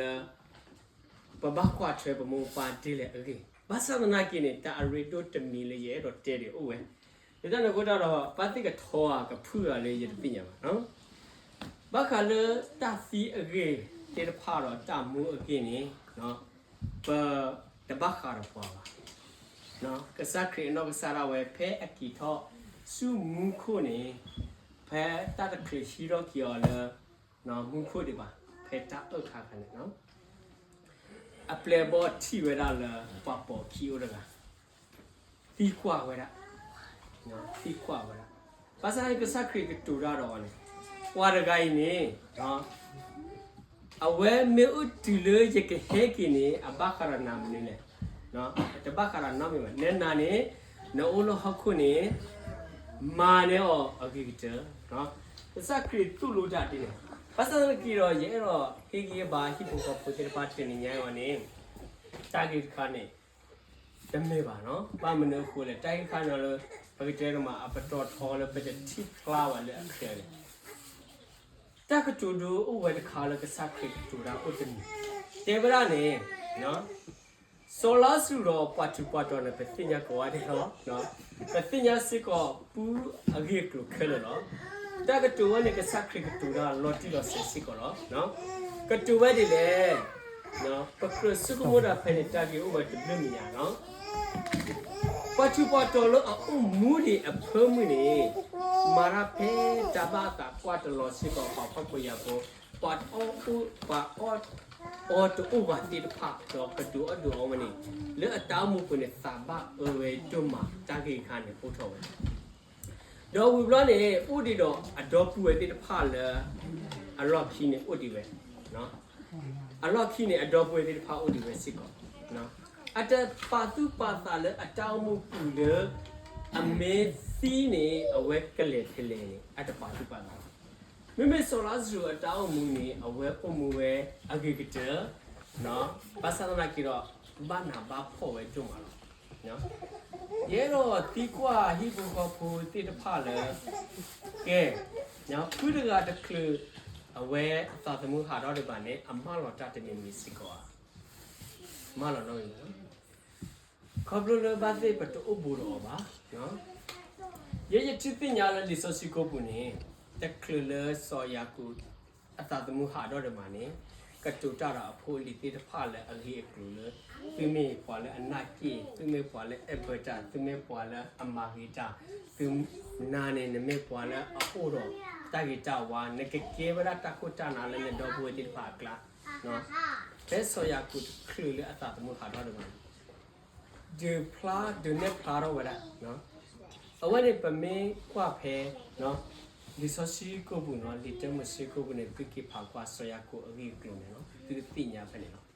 လၢ ပဘၣ်ကွၢ်ထွဲပမိၢ်ပပၢ်ဒ်လဲၣ်အဂ့ၢ်, ဘၣ်ဆၣ်သနာ်က့န့ၣ် တၢ်အရ့ဒိၣ်တမံၤလၢယအဲၣ်ဒိးတဲဒံးအိၣ်ဝဲ, လၢတၢ်န့ၣ်အဃိတၢ်ဒီး ဘၣ်သ့ၣ်ကထီဧါကဖုၣ်ဧါလၢယတသ့ၣ်ညါဘၣ်. ဘၣ်ဃးလၢတၢ်သံအဂ့ၢ်သ့ၣ်တဖၣ်ဒီးတၢ်မူအဂ့ၢ်န့ၣ် ပတဘၣ်ဃးဒီးပှၤဘၣ်. ကစၢ်ခရံာ်အနီၢ်ကစၢ်ဒၣ်ဝဲ ဖဲအက့ၤထီၣ်ဆူမူခိၣ်န့ၣ် ဖဲတၢ်တချုးဟံးထီၣ်က့ၤအီၤလၢ မူခိၣ်ဒံးဘၣ်, ဖဲတၢ်အၢၣ်ခါခါန့ၣ် အပျဲၢ်အဘီၣ်ထံၣ်ဝဲဒၣ်လၢပှၤပိာ်ခံအိၣ်တဂၤ, သံကွၢ်ဝဲဒၣ်, သံကွၢ်ဝဲဒၣ်. ဘၣ်ဆၣ်ကစၢ်ခရံာ်ကတိၤတၢ်ဒီးအီၤန့ၣ်, ပှၤတဂၤအံၤန့ၣ် အဝဲမ့ၢ်အိၣ်တုၤလၢယကဟဲက့ၤန့ၣ် အဘၣ်ဃးဒီးနၤမနုၤလဲၣ်. တဘၣ်ဃးဒီးနီတမံၤဘၣ်. နဲနၤန့ၣ် နအိၣ်လၢဟီၣ်ခိၣ်န့ၣ် မၤန့ၢ်အီၤအဂ့ၤကတၢၢ်. ကစၢ်ခရံာ်သိၣ်လိတၢ်ဒ်န့ၣ်, ဘၣ်ဆၣ်သနာ်က့ဒီး ယအဲၣ်ဒိးဟ့ၣ်ဂံၢ်ဟ့ၣ်ဘါဟံၣ်ဖိဃီဖိသ့ၣ်တဖၣ်တနံၤညါအံၤန့ၣ်, တၢ်ဂ့ၢ်တခါန့ၣ် တမ့ၢ်ဘၣ်နီၤ. ဘၣ်မနုၤအဃိလဲၣ်, တၢ်ဂ့ၢ်တခါန့ၣ်လၢ ပကတဲတမး အပတီၢ်ထီလၢပတထံၣ်ဖျါဘၣ်လၢအချၢန့ၣ် တၢ်ကတိၤဒိအိၣ်ဝဲတခါလၢကစၢ်ခရံာ်ကတိၤတၢ်အိၣ်တမံၤ, တဲဝဲဒၣ်န့ၣ်, စီၤလါစရူးဒီးပှၤထူးပှၤတီၤန့ၣ် ပသ့ၣ်ညါကိးဂၤဒဲးလီၤ. ပသ့ၣ်ညါစ့ၢ်ကီး ပူအဂ့ၢ်အကျိၤခဲလၢာ်လီၤ. တၢ်ကတိၤဝဲန့ၣ် ကစၢ်ခရံာ်ကတိၤတၢ်လီၤတံၢ်လီၤဆဲးစ့ၢ်ကီးလီၤ. ကတိၤဝဲဒ်လဲၣ်, ပကြၢးဆိကမိၣ်တၢ်ဖဲန့ၣ် တၢ်ဂ့ၢ်အိၣ်ဝဲတဘျုးမံၤညါလီၤ. ပှၤထူးပှၤတီၤလၢအအိၣ်မူဒံးအဖၢမုၢ်န့ၣ်, မၤတၢ်ဖဲတၢ်ဘၣ်အသးကွၢ်တလီၤစ့ၢ်ကီး ပှၤဖှီၣ်ဖိယာ်ဖိ, ပှၤအီၣ်, ပှၤအီၣ်အီတအိၣ်ဘၣ်သ့ၣ်တဖၣ် ဒီးကဒုးအီၣ်ဒုးအီဝဲန့ၣ်, လၢအတၢ်အိၣ်မူပူၤန့ၣ် သးဘၣ်အၢဝဲဒိၣ်မး တၢ်ဂ့ၢ်တခါန့ၣ်အိၣ်ထီၣ်ဝဲ ဒီးဝံၤဘျီန့ၣ် အိၣ်ဒံးဒီးအဒီပုၢ်ဝဲၢ်သ့ၣ်တဖၣ်လၢ အလီၢ်ခံန့ၣ်အိၣ်ဒံးဝဲ, အလီၢ်ခံန့ၣ် အဒီပုၢ်ဝဲၢ်သ့ၣ်တဖၣ်အိၣ်ဒံးဝဲစ့ၢ်ကီး, အတပာ်သူၣ်ပာ်သးလၢအတၢ်အိၣ်မူပူၤလၢ အမ့ၢ်သံန့ၣ် အဝဲကလဲၤဖဲလဲၣ်န့ၣ် အတပာ်သူၣ်ပာ်သးဘၣ်. မ့မ့ၢ်စီၤလါစရူးအတၢ်အိၣ်မူန့ၣ် အဝဲအိၣ်မူဝဲအဂ့ၤကတၢၢ်, ဘၣ်ဆၣ်သနာ်က့ဒီး ဘၣ်နးဘၣ်ဖှီၣ်ဝဲဒိၣ်မးလီၤ. ယအဲၣ်ဒိးသံကွၢ်ဟံၣ်ဖိဃီဖိသ့ၣ်တဖၣ်လၢ ကဲ, ဖုတဂၤတချုး အဝဲအသးသမူဟးထီၣ်ဒံးဘၣ်န့ၣ် အမၢလီၤတၢ်တမံၤမံၤစ့ၢ်ကီးဧါ. မၢလီၤနီတမံၤ, ခီဖျိလၢဘၣ်သ့ၣ်ပတအိၣ်ဘူးဒီးအီၤဘၣ်. ယဲယထံၣ်သ့ၣ်ညါလၢလံာ်စီဆှံကိးပူၤန့ၣ်, တချုးလၢစီၤယၤကိာ် အသးသမူဟးထီၣ်ဒံးဘၣ်န့ၣ်, ကတိၤတၢ်ဒီးအဖိအလံၤသ့ၣ်တဖၣ်လၢအဂ့ၢ်အကျိၤလၢ သုမ့ၢ်ပှၤလၢအနၢ်က့ၣ်, သုမ့ၢ်ပှၤလၢအဲၣ်ဘၢတၢ်, သုမ့ၢ်ပှၤလၢအမၤဂ့ၤတၢ်, သု, နၤန့ၣ် နမ့ၢ်ပှၤလၢအအိၣ်ဒီးတၢ်ဂ့ၤတၢ်ဝါ, နကကဲဝဲဒၣ်တၢ်ခိၣ်တၢ်နၤလၢနဒီပုၢ်ဝဲၢ်သ့ၣ်တဖၣ်အကျါ ဖဲစီၤယၤကိာ်တချုးလၢအသးသမူဟးထီၣ်ဒံးဘၣ်န့ၣ်, ဒုးဖျါဒုးနဲၣ်ဖျါထီၣ်ဝဲဒၣ်. အဝဲန့ၣ်ပမ့ၢ်ကွၢ်ဖဲ လံာ်စီဆှံကိးပူၤနီၤ, လံာ်တၢမိၤၡ့ကိးပူၤန့ၣ် သုက့ၤဖးကွၢ်စီၤယၤကိာ်အဂ့ၢ်အကျိၤန့ၣ်လီၤ. သုကသ့ၣ်ညါဖဲန့ၣ်လီၤ.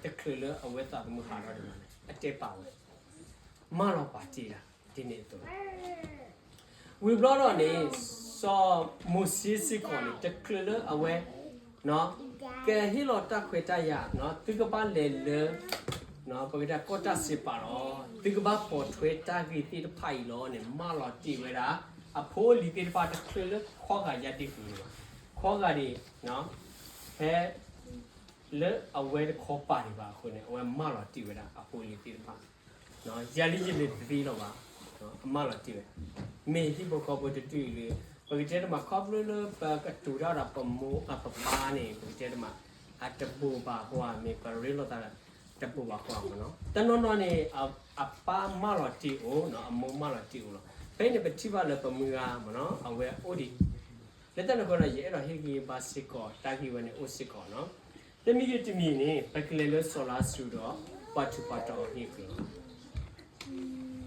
တချုးလၢအဝဲသးသမူဟးထီၣ်ဒံးဘၣ်န့ၣ် အတဲပာ်ဝဲ, မၢလီၤပာ်တ့ၢ်ဒၣ်ဒ်န့ၣ်အသိးလီၤ. ဝံၤဘျီဒီးန့ၣ် စီၤမိၤၡ့စ့ၢ်ကီးန့ၣ် တချုးလၢအဝဲ ကဟ့ၣ်လီၤတၢ်ခွဲးတၢ်ယာ်, သုကဘၣ်လဲၤလၢ ပကတဲကီၢ်တၢ်စံးပာ်လီၤ, သုကဘၣ်ပိာ်ထွဲတၢ်ဂ့ၢ်သ့ၣ်တဖၣ်အံၤလီၤန့ၣ် မၢလီၤတ့ၢ်ဝဲဒၣ် အဖိအလံၤသ့ၣ်တဖၣ်တချုးလၢခီဂာ်ယါဒ့ၣ်ဃုာ်န့ၣ်ဘၣ်. ခီဂာ်ဒံး ဖဲ လၢအဝဲတခီပာ်ဒံးဘၣ်အဃိန့ၣ် အဝဲမၢလီၤတ့ၢ်ဝဲဒၣ်အဖိအလံၤသ့ၣ်တဖၣ် ယၤလံယလဲၤတသ့လီၤဘၣ်, အမၢလီၤတ့ၢ်ဝဲ, မ့ၢ်ဟံၣ်ဖိဃီဖိတဒူၣ်အံၤလၢ ပကတဲတမး ခီဖျိလၢပကတိၤတၢ်ဒီးပမိၢ်အပပၢ်န့ၣ် ပကတဲတမး အတဘိးဘၣ်ဃိဧါ မ့ၢ်ပရ့လိာ်သး တဘိးဘၣ်ဃိဧါမ့ၢ်နီၤ. တနီၤနီၤန့ၣ် အပၢ်မၢလီၤတ့ၢ်အိၣ်နီၤ, အမိၢ်မၢလီၤတ့ၢ်အိၣ်လီၤ. ဖဲအံၤန့ၣ် ပထံၣ်ဘၣ်လၢပမုၢ်ဂၤမ့ၢ်နီၤ အဝဲအိၣ်ဒံး လၢတၢ်န့ၣ်အဃိဒီး ယအဲၣ်ဒိးဟ့ၣ်ဂံၢ်ဟ့ၣ်ဘါစ့ၢ်ကီး တၢ်ဂ့ၢ်ဝဲန့ၣ်အိၣ်စ့ၢ်ကီးနီၤ. တမံၤဂ့ၤတမံၤန့ၣ် ပကလဲၤလၢစီၤလါစရူးဒီး ပှၤထူးပှၤတီၤအဂ့ၢ်အကျိၤလီၤ.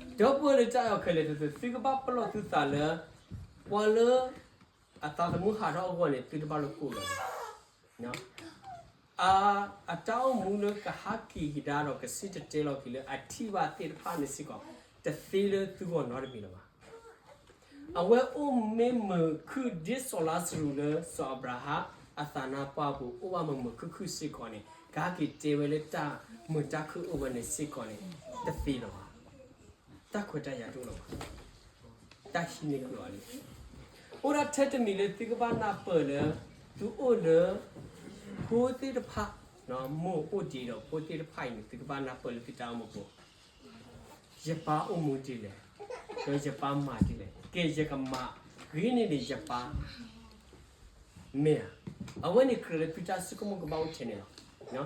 ဒီပုၢ်ဝဲၢ်လၢတၢ်အဲၣ်အီၤခဲလၢာ်သ့ၣ်ဧၢ, သုကဘၣ်ပလီၢ်သုသးလၢ ပှၤလၢ အသးသမူဟးထီၣ်အဂီၢ်န့ၣ် သုတဘၣ်လိာ်ကိၣ်လီၤ. အတၢ်အိၣ်မူလၢကဟးက့ၤကဒါဒီးကစံၣ်တဲၤတဲလီၤက့ၤလၢအထံၣ်ဘၣ်သ့ၣ်တဖၣ်န့ၣ်စ့ၢ်ကီး တသ့လၢသုဂီၢ်နီတမံၤလၢၤဘၣ်. အဝဲအိၣ်မ့ၢ်မုာ်ခုၣ်ဒ်စီၤလါစရူးလၢစီၤအၤဘြၤဟၣ်အသးနါပှၢ်ပူၤ အိၣ်ဘၣ်မုာ်မုာ်ခုၣ်ခုၣ်စ့ၢ်ကီးန့ၣ် ကဟဲက့ၤတဲဝဲလၢတၢ်မုာ်တၢ်ခုၣ်အိၣ်ဝဲန့ၣ်စ့ၢ်ကီးန့ၣ် တသ့လၢၤဘၣ်. တၢ်ခွဲးတၢ်ယာ်တအိၣ်လၢၤဘၣ်. တၢ်ဟံးန့ၢ်ကွံာ်အီၤလံ. အိၣ်ဒၣ်ထဲတမံၤလၢသုကဘၣ်နၢ်ပၢၢ်လၢ သုအိၣ်လၢ ဖိသ့ၣ်တဖၣ် မိၢ်အိၣ်ဒံးဒီးဖိသ့ၣ်တဖၣ်အံၤန့ၣ် သုကဘၣ်နၢ်ပၢၢ်လၢသုတၢ်အိၣ်မူပူၤ ယပၢ်အိၣ်မူဒ်လဲၣ်, ဒီးယပၢ်မၤဒ်လဲၣ်, ကဲယကမၤဂ့ၤန့ၢ်ဒံးယပၢ် မ့ၢ်ဧါ. အဝဲန့ၣ်ကြၢးလၢသုတၢ်ဆိကမိၣ်ကဘၣ်အိၣ်ထဲန့ၣ်လီၤ.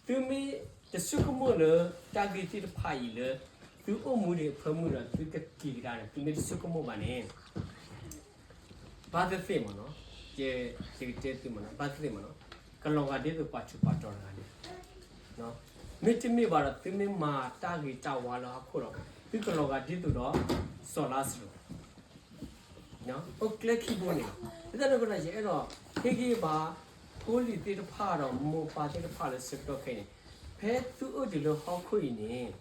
သုမ့ၢ်တဆိကမိၣ်လၢတၢ်ဂ့ၢ်သ့ၣ်တဖၣ်အံၤလၢ သုအိၣ်မူဒံးအဖၢမုၢ်ဒီးသုကက့ၤကဒါန့ၣ် သုမ့ၢ်တဆိကမိၣ်ဘၣ်န့ၣ် ဘၣ်သ့ၣ်သ့ၣ်မ့ၢ်နီၤ, ယကတဲသုမ့ၢ်နီၤ, ဘၣ်သ့ၣ်သ့ၣ်မ့ၢ်နီၤ, ကလီၤဂာ်ဒ်သိးပှၤထူးပှၤတီၤတဂၤန့ၣ်, မ့တမ့ၢ်ဘၣ်ဒီး သုမ့ၢ်မၤတၢ်ဂ့ၤတၢ်ဝါလၢဟီၣ်ခိၣ်ဒီး သုကလီၤဂာ်ဒ်သိးဒီး စီၤလါစရူး အိၣ်ကျဲခံဘိန့ၣ်လီၤ. လၢတၢ်န့ၣ်အဃိဒီး ယအဲၣ်ဒိးဟ့ၣ်ဂံၢ်ဘါ ဖိလံၤသ့ၣ်တဖၣ်ဒီးမိၢ်ပၢ်သ့ၣ်တဖၣ်လၢဆၢကတီၢ်ခဲအံၤန့ၣ်, ဖဲသုအိၣ်ဒံးလၢဟီၣ်ခိၣ်အံၤန့ၣ်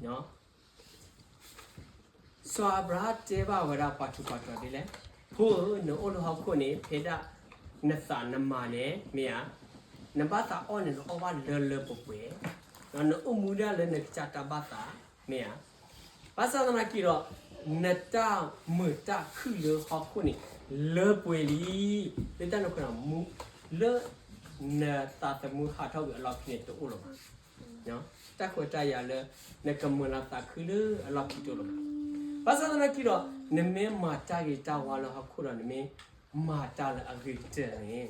စီၤအၤဘြၤဟၣ်တဲဘၣ်ဝဲဒၣ်ပှၤထူးပှၤတီၤဒ်လဲၣ်, ဖိဧၢ, နအိၣ်လၢဟီၣ်ခိၣ်န့ၣ် ဖဲဒၣ်နသးနမၤန့ၣ် မ့ၢ်ဧါ, နဘၣ်သးအီၣ်န့ၣ် နအီၣ်ဘၣ်လၢလၢပှဲၤပှဲၤ, ဒီးနအိၣ်မူဒၣ်လၢနကစၢ်တၢ်ဘၣ်သး မ့ၢ်ဧါ. ဘၣ်ဆၣ်သနာ်က့ဒီး နတၢ်မုာ်တၢ်ခုၣ်လၢဟီၣ်ခိၣ်န့ၣ် လၢပှဲၤလံ. လၢတၢ်န့ၣ်အဃိဒီး မူ လၢနသးသမူဟးထီၣ်ကွံာ်အလီၢ်ခံန့ၣ်တအိၣ်လၢၤဘၣ်. တၢ်ခွဲးတၢ်ယာ်လၢ နကမုာ်လၤသးခုလၢအလီၢ်ခံတအိၣ်လၢၤဘၣ်. ဘၣ်ဆၣ်သနာ်က့ဒီး နမ့ၢ်မၤတၢ်ဂ့ၤတၢ်ဝါလၢဟီၣ်ခိၣ်ဒီး နမ့ၢ်မၤတၢ်လၢအဂ့ၤကတၢၢ်န့ၣ်,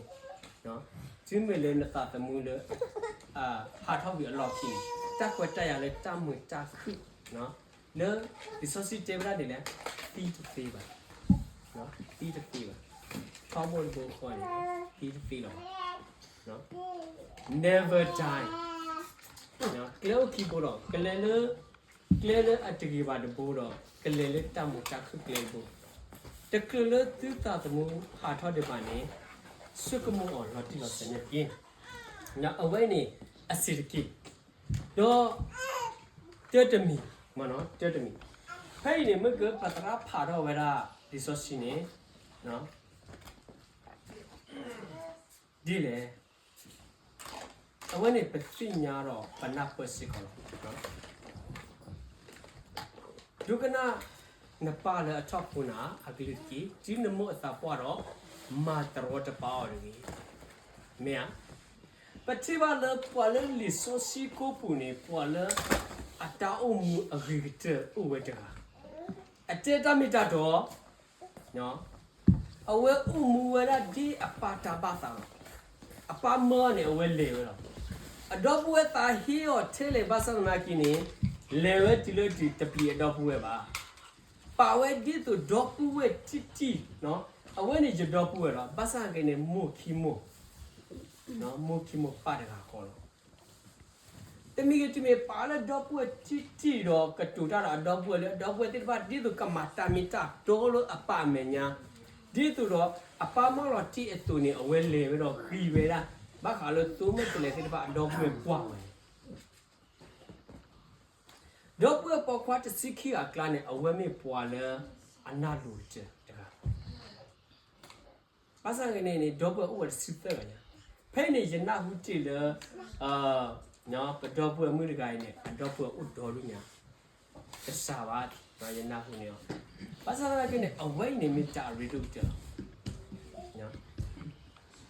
တုၤမ့ၢ်လၢနသးသမူလၢ ဟးထီၣ်ကွံာ်အလီၢ်ခံန့ၣ် တၢ်ခွဲးတၢ်ယာ်လၢတၢ်မုာ်တၢ်ခုၣ် လၢလံာ်စီဆှံတဲဝဲဒၣ်ဒ်လဲၣ်, သံတသ့ဘၣ်, သံတသ့ဘၣ်. ထီဘိတဘိဃီန့ၣ် သံတသ့လၢၤဘၣ်. Never die. ကျဲအိၣ်ခံဘိလီၤ. ကလဲၤလၢ ကျဲလၢအတဂ့ၤဘၣ်တဘိဒီး ကလဲၤလၢတၢ်မုာ်တၢ်ခုၣ်ကျဲတဘိ, တချုးလၢသုသးသမူဟးထီၣ်ဒံးဘၣ်န့ၣ် ဆိကမိၣ်အီၤလီၤတံၢ်လီၤဆဲးန့ၣ်တက့ၢ်. အဝဲန့ၣ် အစ့ၢ်တက့ၢ်. ဒီး တၢတမံၤ, တၢတမံၤ, ဖဲအံၤန့ၣ် မ့ၢ်ကပသရၣ်ဖးထီၣ်ဝဲဒၣ်လံာ်စီဆှံန့ၣ် ဒ်လဲၣ်. အဝဲန့ၣ်ပသ့ၣ်ညါဒီးပနၢ်ပၢၢ်စ့ၢ်ကီးလီၤ. ဒိကနၣ်နပၢ်လၢအထီၣ်ဖိနၤအကလုၢ်တက့ၢ်. တုၤနမိၢ်အသးပှၢ်ဒီး မၤတရီတပါအီၤတဂ့ၤ. မ့ၢ်ဧါ. ပထံၣ်ဘၣ်လၢပှၤလၢလံာ်စီဆှံကိးပူၤန့ၣ် ပှၤလၢအတၢ်အိၣ်မူအဂ့ၤကတၢၢ်အိၣ်ဝဲတဂၤ, အတဲတၢ်မ့ၢ်တၢ်တီ အဝဲအိၣ်မူဝဲဒၣ်ဒ်အပၢ်တၢ်ဘၣ်သးလီၤ. အပၢ်မၢအီၤန့ၣ် အဝဲလဲၤဝဲလီၤ. အဒီပုၢ်ဝဲၢ်သးဟ့အီၤထဲလဲၣ်ဘၣ်ဆၣ်သနာ်က့န့ၣ် လဲၤဝဲတုၤလၢတုၤတပျံၤအဒီပုၢ်ဝဲၢ်ဘၣ်. ပာ်ဝဲဒ်သိးဒီပုၢ်ဝဲၢ်တံၢ်တံၢ်, အဝဲန့ၣ်ယဒီပုၢ်ဝဲၢ်လီၤ. ဘၣ်ဆၣ်သနာ်က့န့ၣ် မိၢ်ခံမိၢ်, မိၢ်ခံမိၢ်ပၢ်တဂၤဃီလီၤ. တမံၤဂ့ၤတမံၤ ပာ်လၢဒီပုၢ်ဝဲၢ်တံၢ်တံၢ်ဒီးကတိၤတၢ်ဒီးအဒီပုၢ်ဝဲၢ်လၢအဒီပုၢ်ဝဲၢ်သ့ၣ်တဖၣ် ဒ်သိးကမၤတၢ်မ့ၢ်တၢ်တီလၢအပၢ်အမဲာ်ညါ, ဒ်သိးဒီးအပၢ်မၢလီၤတံၢ်အသိးန့ၣ် အဝဲလဲၤဝဲဒီးဂံၤဝဲဒၣ် ဘၣ်ဃးလၢသိမ့ၢ်တလဲၤသ့ၣ်တဖၣ်အဒီပုၢ်ဝဲၢ်ကွၢ်ဝဲန့ၣ် ဒီပုၢ်ဝဲၢ်ပိာ်ခွါတဆံခံဂၤအကျါန့ၣ် အဝဲမ့ၢ်ပှၤလၢအနၢ်လိၤကတၢၢ်တဂၤ ဘၣ်ဆၣ်သနာ်က့န့ၣ် ဒီပုၢ်ဝဲၢ်အိၣ်ဝဲတဆံသၢဂၤညါ, ဖဲအံၤန့ၣ် ယနၢ်ဟူတ့ၢ်လၢ ပဒီပုၢ်ဝဲၢ်မုၣ်တဂၤအံၤန့ၣ် အဒီပုၢ်ဝဲၢ်အိၣ်ဒီဒူၣ်ညါ, တစှၤဘၣ်, ယနၢ်ဟူန့ၣ်လီၤ. ဘၣ်ဆၣ်သနာ်က့န့ၣ် အဝဲအံၤန့ၣ်မ့ၢ်တၢ်အရ့ဒိၣ်ကတၢၢ်လီၤ.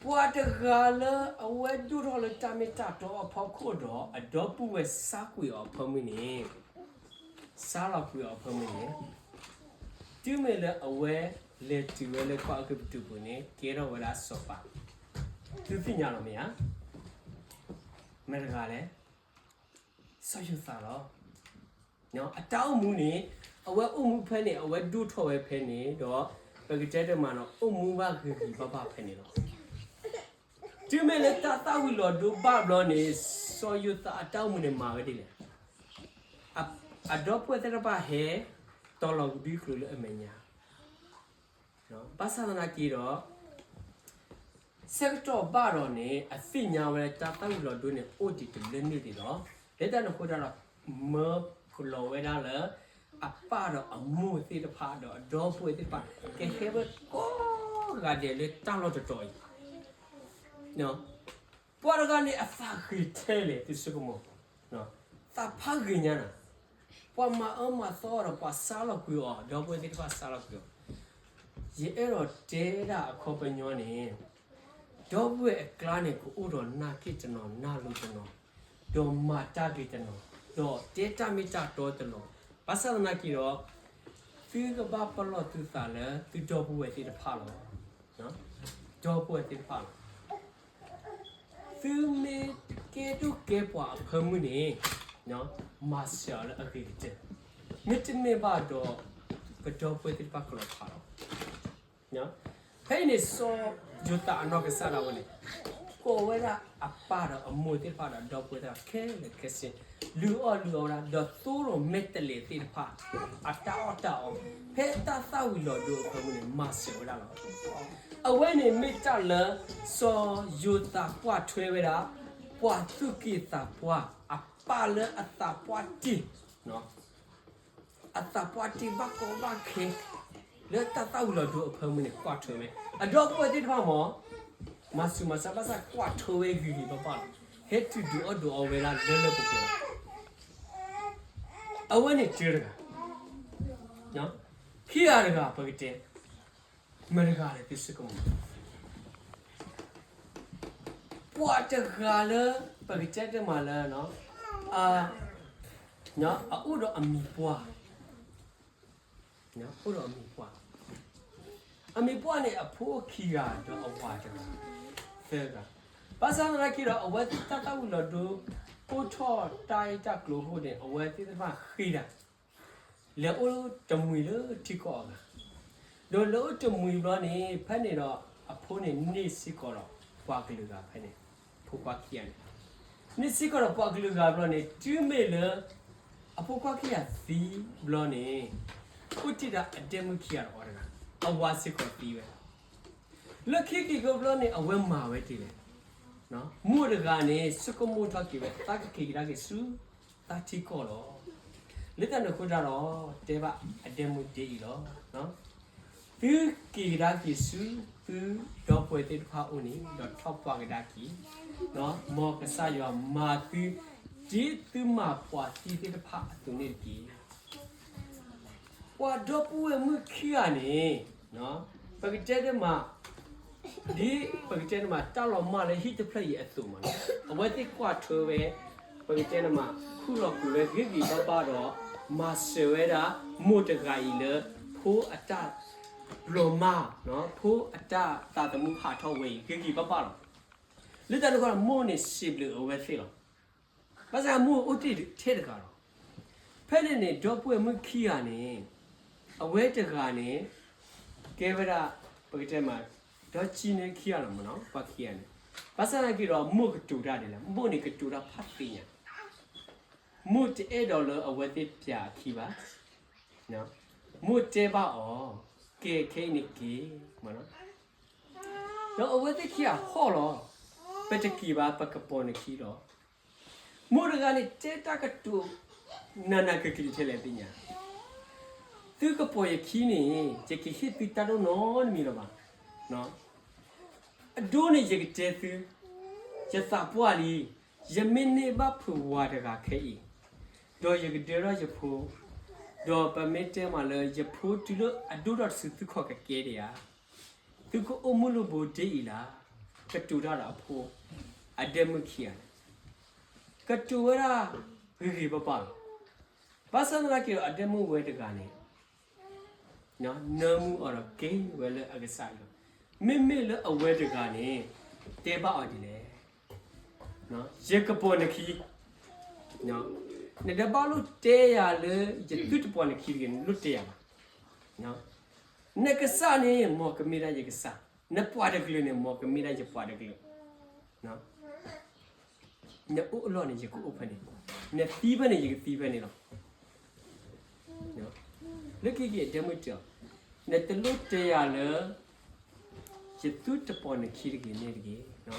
ပှၤတဂၤလၢအဝဲဒိၣ်ထီၣ်လၢတၢ်မ့ၢ်တၢ်တီအဖီခိၣ်ဒီး အဒီပုၢ်ဝဲၢ်ဆါကွံာ်အီၤအဖၢမုၢ်န့ၣ် ဆါလီၤကွံာ်အီၤအဖၢမုၢ်န့ၣ်, တုၤမ့ၢ်လၢအဝဲလဲၤတုၤဝဲလၢပှၤအဂ့ၢ်ပတုာ်ပူၤန့ၣ် ကဲထီၣ်ဝဲဒၣ်စီၤပၤ, သုသ့ၣ်ညါလီၤမ့ၢ်ဧါ, မတၤတဂၤလဲၣ်, စီၤယိၤသးလီၤ. အတၢ်အိၣ်မူန့ၣ် အဝဲအိၣ်မူဖဲန့ၣ် အဝဲဒိၣ်ထီၣ်ဝဲဖဲန့ၣ်ဒီး ပကတဲတမးနီၤ အိၣ်မူဘၣ်ဂ့ၤဂ့ၤဘၣ်ဘၣ်ဖဲန့ၣ်လီၤ. တုၤမ့ၢ်လၢတၢ်သၣ်ဝံၤလီၤဒိဘၣ်ဘျီန့ၣ် စီၤယိၤသးအတၢ်အိၣ်မူန့ၣ်မၤဝဲဒ်လဲၣ်, အဒီပုၢ်ဝဲၢ်သ့ၣ်တဖၣ်ဟဲ တီလီၤကဒွံကျိၤလၢအမဲာ်ညါ, ဘၣ်ဆၣ်သနာ်က့ဒီး ဆၢကတီၢ်ဘၣ်ဒီးန့ၣ် အသ့ၣ်ညါဝဲတၢ်သၣ်ဝံၤလီၤဒိန့ၣ် အိၣ်ဒံးတဘျၢန့ၣ်ဒံးလီၤ. လၢတၢ်န့ၣ်အဃိတၢ်ဒီး မၢလီၤဝဲဒၣ်လၢ အပၢ်ဒီးအမိၢ်သ့ၣ်တဖၣ်ဒီးအဒီပုၢ်ဝဲၢ်သ့ၣ်တဖၣ် ကဟဲဝဲကိးဂၤဒဲးလၢတၢ်လီၢ်တတီၤအံၤ ပှၤတဂၤန့ၣ် အသးဂ့ၤထဲလဲၣ် သုဆိကမိၣ်, သးဖးဂ့ၤညါနၤ, ပှၤမၤအၢမၤသီဒီး ပှၤဆါလီၤကွံာ်အီၤ, ဒီပုၢ်ဝဲၢ်သ့ၣ်တဖၣ်ဆါလီၤကွံာ်အီၤ, ယအဲၣ်ဒိးတဲဒၣ်အခီပညီန့ၣ်, ဒီပုၢ်ဝဲၢ်အကျါန့ၣ် ကအိၣ်ဒီးနၢ်က့ၣ်တနီၤ နၢ်လိၤတနီၤ, ဒီးမၤတၢ်ဂ့ၤတနီၤ, ဒီးတဲတၢ်မ့ၢ်တၢ်တီတနီၤ, ဘၣ်ဆၣ်သနာ်က့ဒီး သုကဘၣ်ပလီၢ်သုသးလၢသုဒီပုၢ်ဝဲၢ်သ့ၣ်တဖၣ်လီၤ. ဒီပုၢ်ဝဲၢ်သ့ၣ်တဖၣ်လီၤ. သုမ့ၢ်တကဲဒိၣ်ကဲပှၤအဖၢမုၢ်န့ၣ်, မၤစၢၤအီၤလၢအဂ့ၤကတၢၢ်, မ့တမ့ၢ်ဘၣ်ဒီး ပဒီပုၢ်ဝဲၢ်သ့ၣ်တဖၣ်ကလီၤဖးလီၤ. ဖဲအံၤန့ၣ် စီၤယိၤသးအနီၢ်ကစၢ်ဒၣ်ဝဲန့ၣ် ကိးဝဲဒၣ်အပၢ်ဒီးအမိၢ်သ့ၣ်တဖၣ်ဒီး ဒီပုၢ်ဝဲၢ်သ့ၣ်တဖၣ်ခဲလၢာ်ခဲဆ့, လုၢ်အီၣ်လုၢ်အီဝဲဒၣ် ဒီးသိၣ်လိမဲာ်တဲးလဲးသ့ၣ်တဖၣ် အတၢ်အီၣ်တၢ်အီ ဖဲတၢ်သၣ်ဝံၤလီၤဒိအဖၢမုၢ်န့ၣ် မၤစၢၤဝဲဒၣ်လီၤ. အဝဲန့ၣ်မ့ၢ်တၢ်လၢ စီၤယိၤသးကွၢ်ထွဲဝဲဒၣ် ပှၤသူၣ်က့သးပှၢ်အပၢ်လၢအသးပှၢ်တ့ၢ် အသးပှၢ်တ့ၢ်ဘၣ်ကီဘၣ်ခဲ လၢတၢ်သၣ်ဝံၤလီၤဒိအဖၢမုၢ်န့ၣ် ကွၢ်ထွဲဝဲ အဒီပုၢ်ဝဲၢ်သ့ၣ်တဖၣ်မ့ၢ် မၤဆူးမၤဆါဘၣ်ဆၣ် ကွၢ်ထွဲဝဲဂ့ၤဂ့ၤဘၣ်ဘၣ်လီၤ. ဟဲတုၤဒုးအီၣ်ဒုးအီဝဲဒၣ်လၢလၢပှဲၤပှဲၤလီၤ. အဝဲန့ၣ်တဂၤ, ခံဂၤတဂၤ ပကတဲ မတၤတဂၤလဲၣ် သုဆိကမိၣ် ပှၤတဂၤလၢ ပကတဲတမးလၢ အအိၣ်ဒီးအမံၤပှၢ်, အိၣ်ဒီးအမံၤပှၢ်, အမံၤပှၢ်န့ၣ် အဖိအိၣ်ခံဂၤဒီးအဝၤတဂၤ, သၢဂၤ, ဘၣ်ဆၣ်သနာ်က့ဒီး အဝဲတၢ်သၣ်ဝံၤလီၤဒိ အိၣ်ထီၣ်တၢ်အ့ၣ်တၢ်ကျိၤအဃိန့ၣ် အဝဲသ့ၣ်တဖၣ်ဃ့ဒၣ် လဲၤအိၣ်တမှံၤလၢထံကီၢ်အဂၤ, ဒီးလဲၤအိၣ်တမှံၤဘျီန့ၣ် ဖဲန့ၣ်ဒီး အဖိန့ၣ်န့ၢ်စ့ၢ်ကီးဒီးပှၤကလုာ်ဂၤဖဲန့ၣ်, ဖိခွါခံဂၤန့ၣ်, န့ၢ်စ့ၢ်ကီးဒီးပှၤကလုာ်ဂၤဘျီန့ၣ် တုၤမ့ၢ်လၢ အဖိခွါခံဂၤသံဘျီန့ၣ် အိၣ်တ့ၢ်ဒၣ်အဒဲမုၣ်ခံဂၤဒီးအီၤတဂၤ, အဝၤစ့ၢ်ကီးသံဝဲ လၢခံက့ၤကီဘျီန့ၣ် အဝဲမၤဝဲဒ်လဲၣ်, မိၢ်တဂၤန့ၣ် ဆိကမိၣ်ထီၣ်က့ၤဝဲ သးကက့ၤကဒါက့ၤဆူ သးထံကီၢ်လီၤ. လၢတၢ်န့ၣ်အဃိတၢ်ဒီး တဲဘၣ်အဒဲမုၣ်ဒ်အံၤလီၤ. သုက့ၤကဒါက့ၤဆူသုဒီပုၢ်ဝဲၢ်သ့ၣ်တဖၣ်အအိၣ်န့ၣ် ဒီးထီၣ်ပှၢ်ကဒါက့ၤ, မ်ကစၢ်ယွၤမၤသု ဒ်သုမၤပှၤသံသ့ၣ်တဖၣ်အသိးန့ၣ်တက့ၢ်. ပှၤဒီပုၢ်ဝဲၢ်မုၣ်ခံဂၤန့ၣ် ပကတဲတမး ဒ်ပကတဲတမး တၢ်လီၤမၢ်လၢဟံၣ်တဖျၢၣ်အံၤအသိးမးလီၤ. အဝဲသ့ၣ်ကွၢ်ထွဲဝဲ ပကတဲတမး ခူၣ်လီၤကွံာ်ဝဲဂ့ၤဂ့ၤဘၣ်ဘၣ်ဒီး မၤစၢၤဝဲဒၣ် မိၢ်တဂၤအံၤလၢ ဖိအတၢ်လီၤမၢ် ဖိအတၢ်သးသမူဟးထီၣ်ဝဲအံၤ ဂ့ၤဂ့ၤဘၣ်ဘၣ်လီၤ. လၢတၢ်န့ၣ်အဃိ မိၢ်န့ၣ်စံးဘျုးအဝဲသ့ၣ်လီၤ. ဘၣ်ဆၣ်မိၢ်အိၣ်တ့ၢ်ထဲတဂၤလီၤ. ဖဲန့ၣ်န့ၣ် ဒီပုၢ်ဝဲၢ်မုၣ်ခံဂၤန့ၣ် အဝဲတဂၤန့ၣ် ကဲဝဲဒၣ် ပကတဲမး ဒီကၠံန့ၣ်ခံဂၤလီၤမး ပှၤခံဂၤန့ၣ်, ဘၣ်ဆၣ်သနာ်က့ဒီး မိၢ်ကတိၤတၢ်ဒ်လဲၣ်, မိၢ်န့ၣ်ကတိၤတၢ်ဖးသ့ၣ်ညါ, မိၢ်တအဲၣ်ဒိးလၢအဝဲသ့ၣ်ပျၢ်အခံဘၣ်, မိၢ်တဲဘၣ်အီၤ, ကဲခဲအံၤန့ၣ်က့ၤ, ဒီးအဝဲသ့ၣ်ခံဂၤဟီၣ်လီၤ, ပတက့ၤဘၣ် ပကပိာ်နခံလီၤ. မိၢ်တဂၤန့ၣ် တဲတၢ်ကတိၤ နးနးကကလံၤထဲလဲၣ်သ့ၣ်ညါ, သုကပိာ်ယခံန့ၣ် ယကဟ့ၣ်သုတၢ်ဒိၣ်နီတမံၤလၢၤဘၣ်. အဒိန့ၣ်ယကတဲသု, ယသးပှၢ်လံ, ယမ့ၢ်န့ၢ်ဘၣ်ဖုးဝၤတဂၤခဲအံၤ, ဒီးယကဒၢထီၣ်ယဖိ, ဒီးပမ့ၢ်တဲမးလၢ ယဖိတုၤလၢအဒိၣ်ထီၣ်တစု သုခီၣ်ကကဲဒံးဧါ, သုကအိၣ်မုာ်လိာ်ဘိဒ်အံၤလၢ်, ကတိၤတၢ်ဒီးအဖိ, အဒဲမုၣ်ခံဂၤန့ၣ် ကတိၤဝဲဒၣ် ဂ့ၤဂ့ၤဘၣ်ဘၣ်လီၤ. ဘၣ်ဆၣ်သနာ်က့ဒီး အဒဲမုၣ်ဝဲတဂၤန့ၣ် နၢမူအီၤဒီးက့ၤဝဲလၢအကစၢ်အံၤလီၤ. မ့မ့ၢ်လၢအဝဲတဂၤန့ၣ် တဲဘၣ်အီၤဒ်လဲၣ်, ယကပိာ်နခံ, နတဘၣ်လိၣ်တဲယၤလၢ ယသုတပိာ်နခံတဂ့ၤ နလိၣ်တဲယၤဘၣ်. နကစၢ်န့ၣ် မ်ကမ့ၢ်ဒၣ်ယကစၢ်, နပှၤတကလုာ်န့ၣ် မ်ကမ့ၢ်ဒၣ်ယပှၤတကလုာ်, နအိၣ်အလီၢ်န့ၣ် ယကအိၣ်ဖဲန့ၣ်, နသံဖဲန့ၣ် ယကသံဖဲန့ၣ်လီၤ. လၢခံက့ၤအဒဲမုၣ်တဲအီၤ, နတလိၣ်တဲယၤလၢ ယသုတပိာ်နခံတဂ့ၤန့ၣ်တဂ့ၤ,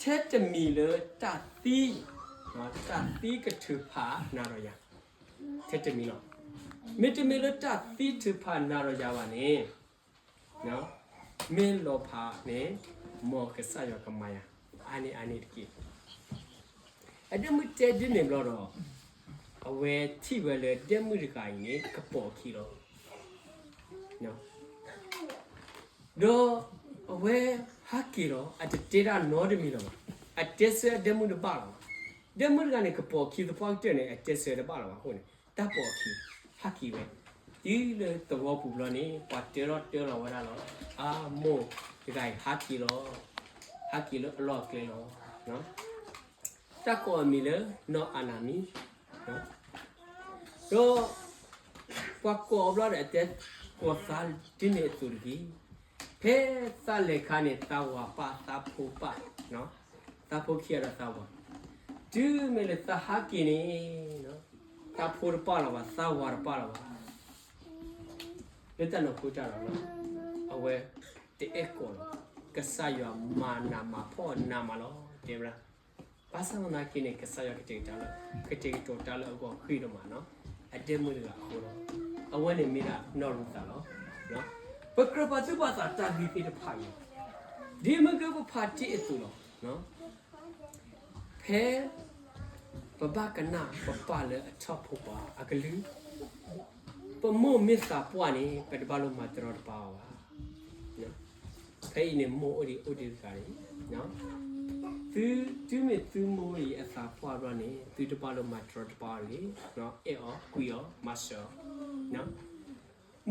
ထဲတမံၤလၢတၢ်သံ, တၢ်သံကထုးဖးနၤဒီးယၤ, ထဲတမံၤလီၤ. မ့တမ့ၢ်လၢတၢ်သံထုးဖးနၤဒီးယၤဘၣ်န့ၣ် မ့ၢ်လီၤဖးန့ၣ် မ်ကစၢ်ယွၤကမၤယၤ အါန့ၢ်အါန့ၢ်တက့ၢ်. အဒဲမုၣ်တဲဒ်န့ၣ်ဘျီဒီး အဝဲထံၣ်ဝဲလၢဒဲမုၣ်တဂၤအံၤန့ၣ် ကပိာ်အခံလီၤ. ဒီးအဝဲ ဟးက့ၤလီၤ, အတတဲတၢ်နီတမံၤလၢၤဘၣ်. အတဲဆၢအဒဲမုၣ်တဘၣ်လၢၤဘၣ်. ဒဲမုၣ်တဂၤန့ၣ် ကပိာ်အခံသပှၢ်ကတၢၢ်န့ၣ် အတဲဆၢတဘၣ်လၢၤဘၣ်အဃိန့ၣ် တၢ်ပိာ်အခံ ဟးက့ၤဝဲ, တုၤလၢသဝီပူၤဘျီန့ၣ် ပှၤတဲထီၣ်တဲလီၤဝဲဒၣ်လီၤ. အမိၢ်တဂၤအံၤဟးက့ၤလီၤ, ဟးက့ၤလၢအလီၢ်အကျဲလီၤ. တၢ်ကိးအမံၤလၢ နီၢ်အၤနၤမံၤ, ဒီး ပှၤကိးအီၤဘျီဒီး အတဲကိးသးဒ်န့ၣ်အသိးတဂ့ၤ. ဖဲသးလဲၤခါန့ၣ် သးဝၤပာ်သးဖိပာ်, သးဖိခံဂၤဒီးသးဝၤ, တုၤမ့ၢ်လၢသးဟးက့ၤန့ၣ် သးဖိတပာ်လၢၤဘၣ်, သးဝၤတပာ်လၢၤဘၣ်. လၢတၢ်န့ၣ်အဃိတၢ်ဒီး အဝဲတအဲၣ်ကိးလၢၤဘၣ်. ကစၢ်ယွၤမၤနးမၤဖှီၣ်နးမးလီၤ တဲဝဲဒၣ်. ဘၣ်ဆၣ်သနာ်က့န့ၣ် ကစၢ်ယွၤကတဲာ်ကတီၤတၢ်လၢ ကတဲာ်ကတီၤတၢ်လၢအဂီၢ်ဃံးဒိၣ်မးနီၤ, အဒဲမုၣ်တဂၤအဃိလီၤ. အဝဲန့ၣ်မ့ၢ်ဒၣ်နီၢ်ရူၤသးလီၤ. ပကြၢးပာ်သူၣ်ပာ်သးတၢ်ဂ့ၢ်သ့ၣ်တဖၣ်အံၤ, ဒ်မ့ၢ်ကပဖးတ့ၢ်အသိးလီၤ. ဖဲ ပဘၣ်ကနၣ်ပပၢ်လၢအထီၣ်ဖိခွါအကလုၢ်, ပမိၢ်မ့ၢ်သးပှၢ်န့ၣ် ပတဘၣ်လိၣ်မၤတရီတပါအီၤဘၣ်. ဖဲအံၤန့ၣ် မိၢ်အိၣ်ဒံးအိၣ်ဒံးတဂၤန့ၣ်, သု တုၤမ့ၢ်သုမိၢ်အံၤအသးပှၢ်ဘျီန့ၣ် သုတဘၣ်လိၣ်မၤတရီတပါအီၤတဂ့ၤ, အဲၣ်အီၤ ကွံအီၤ မၤစၢၤအီၤ.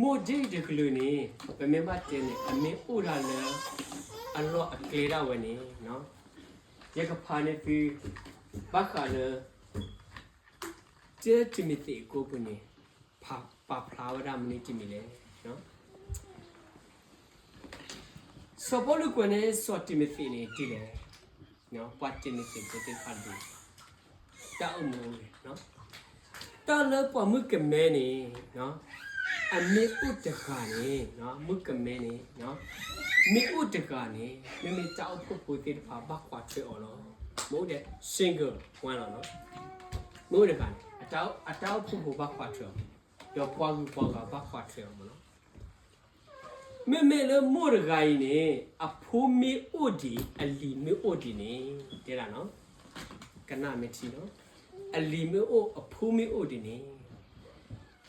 မိၢ်ဒ်အံၤတကလုာ်န့ၣ် ပမ့ၢ်ဘၣ်တဲန့ၣ် အမ့ၢ်အိၣ်ဒၣ်လၢ အလီၢ်အကျဲဒၣ်ဝဲန့ၣ်, ယကဖးန့ၢ်သု ဘၣ်ဃးလၢ တၢတံၤမသ့းအကိာ်ပူၤန့ၣ် ပာ်ဖျါဝဲဒၣ်မနုၤတမံၤလဲၣ်. စီၤပီလူးကွဲးန့ၣ် စီၤတံၤမသ့းန့ၣ်ဒ်လဲၣ်, ပှၤတံၤမသ့းဖိသ့ၣ်တဖၣ်ဒ်လဲၣ်, တၢ်အိၣ်မူအိၣ်ဂဲၤ, တၢ်လၢပှၤမုၣ်ကမဲန့ၣ် အမ့ၢ်အိၣ်တဂၤန့ၣ်, မုၣ်ကမဲန့ၣ် မ့ၢ်အိၣ်တဂၤန့ၣ် မ့မ့ၢ်တၢ်အိၣ်ဖှိၣ်ဖိသ့ၣ်တဖၣ်ဘၣ်ကွၢ်ထွဲအီၤလီၤ. မ့ၢ်အိၣ်ဒီး single one လီၤ. မ့ၢ်အိၣ်တဂၤန့ၣ် အတၢ်အိၣ်ဖှိၣ်ဖိဘၣ်ကွၢ်ထွဲအီၤ, ဒီးပှၤဂုၤပှၤဂၤဘၣ်ကွၢ်ထွဲအီၤမးလီၤ. မ့မ့ၢ်လၢမိၢ်တဂၤအံၤန့ၣ် အဖိမ့ၢ်အိၣ်ဒံး အလံၤမ့ၢ်အိၣ်ဒံးန့ၣ်, တဲဒၣ်နီၤ, ကနၣ်မ့ၢ်ထံနီၤ, အလံၤမ့ၢ်အိၣ် အဖိမ့ၢ်အိၣ်ဒံးန့ၣ်,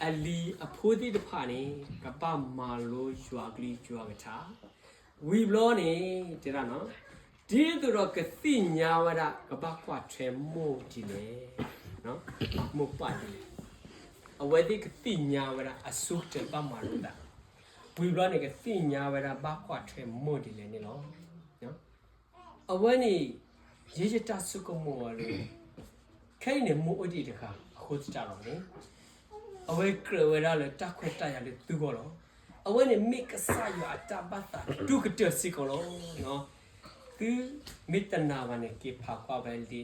အလံၤအဖိသ့ၣ်တဖၣ်န့ၣ် ကဘၣ်မၤလိယွၤကလုၢ်ယွၤကထါ, ဝံၤဘျီန့ၣ် တဲဒၣ်နီၤ, ဒ်သိးဒီးကသ့ၣ်ညါဝဲဒၣ် ကဘၣ်ကွၢ်ထွဲမိၢ်ဒ်လဲၣ်, မိၢ်ပၢ်ဒ်လဲၣ်, အဝဲသ့ၣ်ကသ့ၣ်ညါဝဲဒၣ်အဆိကတၢၢ်ဘၣ်မၤလိသး, ဝံၤဘျီန့ၣ် ကသ့ၣ်ညါဝဲဒၣ်ဘၣ်ကွၢ်ထွဲမိၢ်ဒ်လဲၣ်န့ၣ်လီၤ. အဝဲန့ၣ် ယဲယတၢ်ဆိကမိၣ်အီၤလၢ ခဲအံၤန့ၣ် မိၢ်အိၣ်ဒံးတဂၤအဃိသတးဒီးန့ၣ်, အဝဲကြၢးဝဲဒၣ်လၢတၢ်ခွဲးတၢ်ယာ်လၢသုဂီၢ်လီၤ. အဝဲန့ၣ်မ့ၢ်ကစၢ်ယွၤအတၢ်ဘၣ်သးဒိၣ်ကတၢၢ်စ့ၢ်ကီးလီၤ. သုမ့ၢ်တနာ်ဘၣ်န့ၣ် က့ၤဖးကွၢ်ဝဲလံ,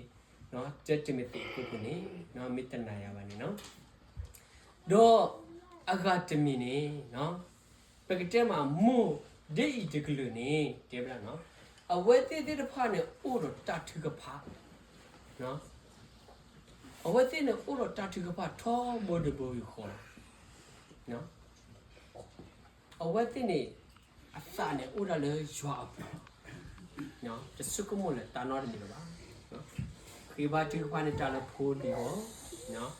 တၢတံၤမသ့းအကိာ်ပူၤန့ၣ် မ့ၢ်တနာ်ယၤဘၣ်န့ၣ်နီၤ. ဒီးအဂၤတမံၤန့ၣ် ပကတဲမး မိၢ်ဒ်အံၤတကလုာ်န့ၣ် တဲဝဲဒၣ်နီၤ, အဝဲသ့ၣ်သ့ၣ်တဖၣ်န့ၣ် အိၣ်ဒီးတၢ်ထုကဖၣ်, အဝဲသ့ၣ်န့ၣ် အိၣ်ဒီးတၢ်ထုကဖၣ်ထီဘိတဘိယူၢ်ဃီလီၤ. အဝဲသ့ၣ်န့ၣ် အသးန့ၣ် အိၣ်ဒၣ်လၢယွၤအပူၤ, တဆိကမိၣ်လၢတၢ်နီတမံၤလၢၤဘၣ်. ဃ့ဘါထုကဖၣ်န့ၢ်တၢ်လၢဖိလံၤအဂီၢ်,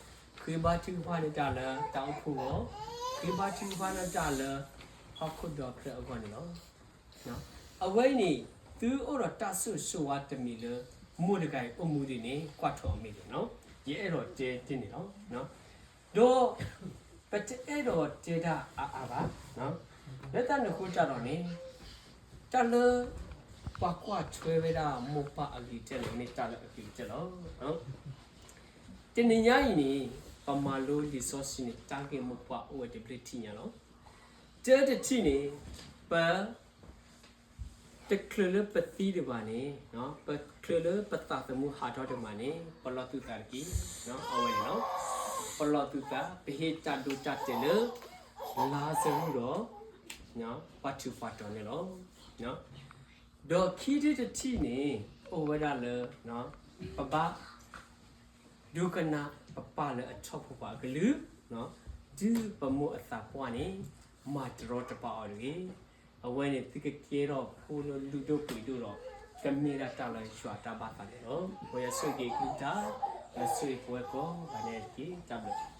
ဃ့ဘါထုကဖၣ်န့ၢ်တၢ်လၢတၢ်အိၣ်ဖှိၣ်အဂီၢ်, ဃ့ဘါထုကဖၣ်န့ၢ်တၢ်လၢ ဟီၣ်ခိၣ်ဒီဖျၢၣ်အဂီၢ်န့ၣ်လီၤ. အဝဲအံၤန့ၣ် သုအိၣ်ဒီးတၢ်ဆိၣ်ဂ့ၤဆိၣ်ဝါတမံၤလၢ မိၢ်တဂၤအံၤအိၣ်မူဒ်န့ၣ် ကွၢ်ထွဲအီၤမ့ၢ်ဂ့ၤနီၤ, ယအဲၣ်ဒိးတဲတ့ၢ်န့ၣ်လီၤ. ဒီး ပတအဲၣ်ဒိးတဲတၢ်အါအါဘၣ်, လၢတၢ်န့ၣ်အဃိတၢ်ဒီးန့ၣ် တၢ်လၢ ပှၤကွၢ်ထွဲဝဲဒၣ်မိၢ်ပၢ်အဂ့ၤကတၢၢ်န့ၣ် မ့ၢ်တၢ်လၢအဂ့ၤကတၢၢ်လီၤ. တနံၤညါအံၤန့ၣ် ပမၤလိလံာ်စီဆှံန့ၣ် တၢ်ဂ့ၢ်မိၢ်ပၢ်အိၣ်ဝဲတဘျုးထံၣ်ညါလီၤ. တၢတထံၣ်န့ၣ် ပ တချုးလၢပသံဒံးဘၣ်န့ၣ်, ပချုးလၢပသးသမူဟးထီၣ်ဒံးဘၣ်န့ၣ် ပလီၤသုသးတက့ၢ်. အဝဲန့ၣ်လီၤ. ပလီၤသုသး ပဟ့ၣ်တၢ်ဒိတၢ်တဲာ်လၢ လါစရူဒီး ပှၤထူးပှၤတီၤန့ၣ်လီၤ. ဒီးခံထံၣ်တထံၣ်န့ၣ် အိၣ်ဝဲဒၣ်လၢ ပဘၣ် ဒိကနၣ်ပပၢ်လၢအထီၣ်ဖိခွါအကလုၢ်, တုၤပမိၢ်အသးပှၢ်န့ၣ် မၤတရီတပါအီၤတဂ့ၤ. အဝဲန့ၣ်သုကကဲထီၣ်ဖိလၢလုၢ်ဒိၣ်ပှ့ၤဒိၣ်ဒီး ကမ့ၢ်ဒၣ်တၢ်လၢယွၤတၢ်ဘၣ်သးန့ၣ်လီၤ. မ်ယွၤဆိၣ်ဂ့ၤကလုၢ်ကထါ, မ်ယွၤဆိၣ်ဂ့ၤပဝဲကိးဂၤဒဲးတက့ၢ်. တၢ်ဘျုး